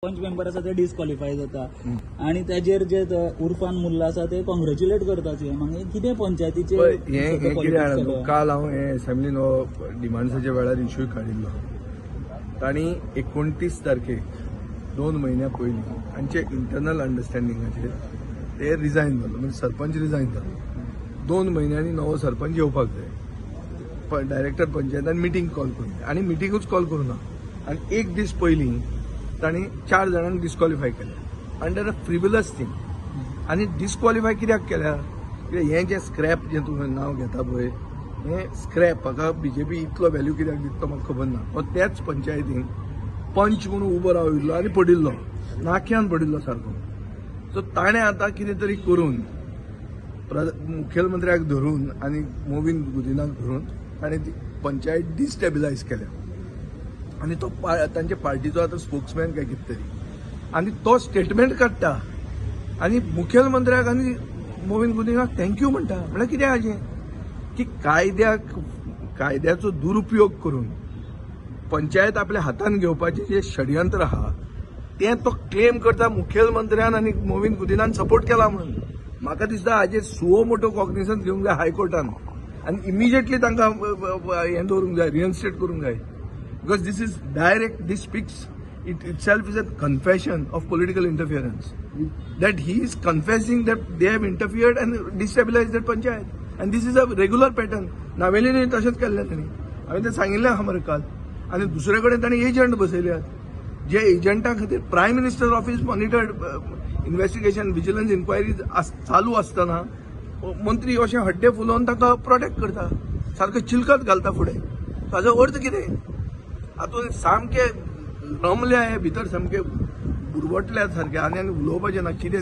पंच मेंबर आसा ते डिस्क्वॉलिफाय जाता आनी ताजेर जे उर्फान मुल्ला आसा ते कॉंग्रेच्युलेट करता सीएमाक. कितें पंचायतीचे हें कितें जाणा, काल हांव हे असेंब्लीन हो डिमांड्साच्या वेळार इश्यू काडिल्लो. तांणी 29 तारखेक 2 म्हयन्या पयलीं तांचे इंटरनल अंडरस्टँडिंगाचेर ते रिजायन जालो, म्हणजे सरपंच रिजायन जालो. 2 म्हयन्यांनी नवो सरपंच येवपाक जाय. डायरेक्टर पंचायतान मिटींग कॉल करूंक जाय आनी मिटिंगूच कॉल करूं ना. आनी एक दीस पयलीं तांणी 4 जाणांक डिस्क्वॉलिफाय केले अंडर अ फ्रिवलस थींग. आनी डिस्क्वॉलिफाय कित्याक केल्या, कित्याक हें जें स्क्रॅप जें तुवें नांव घेता पळय, हें स्क्रॅप हाका बीजेपी इतलो व्हॅल्यू कित्याक दिता तो म्हाका खबर ना. हो त्याच पंचायतीन पंच म्हणून उबो राविल्लो आनी पडिल्लो, नाक्यान पडिल्लो सारको. सो ताणें आतां कितें तरी करून मुखेलमंत्र्याक धरून आनी मोविन गुदिनाक धरून ताणें ती पंचायत डिस्टेबिलायज केल्या. आनी तो तांचे पार्टीचो आतां स्पोक्समॅन काय कितें तरी, आनी तो स्टेटमेंट काडटा आनी मुखेलमंत्र्याक आनी मोविन गुदिनाक thank you म्हणटा. म्हणल्यार कितें हाजें की कायद्याचो दुरुपयोग करून पंचायत आपल्या हातान घेवपाचें जें षडयंत्र आहा तें तो क्लेम करता मुखेलमंत्र्यान आनी मोविन गुदिनान सपोर्ट केला म्हणून. म्हाका दिसता हाजेर सुओ मोटो कॉग्निसन्स घेवंक जाय हायकोर्टान आनी इमिजिएटली तांकां हें दवरूंक जाय, रिइन्स्टेट करूंक जाय. Because this is direct, this speaks it itself is a confession of political interference, that he is confessing that they have interfered and destabilised that panchayat. And this is a regular pattern. नावेलीनूय तशेंच केल्लें तांणी, हांवें तें सांगिल्लें आहा मरे काल. आनी दुसरे कडेन तांणी एजंट बसयल्यात, जे एजंटा खातीर prime minister office monitored investigation, vigilance inquiry चालू आसतना मंत्री अशें हड्डे फुलोवन ताका प्रोटेक्ट करता, सारको चिलकत घालता फुडें. ताजो अर्थ कितें? हातूंत सामके रमल्या हे भितर, सामके बुरवटल्या सारके, आनी आनी उलोवपाचें ना कितें.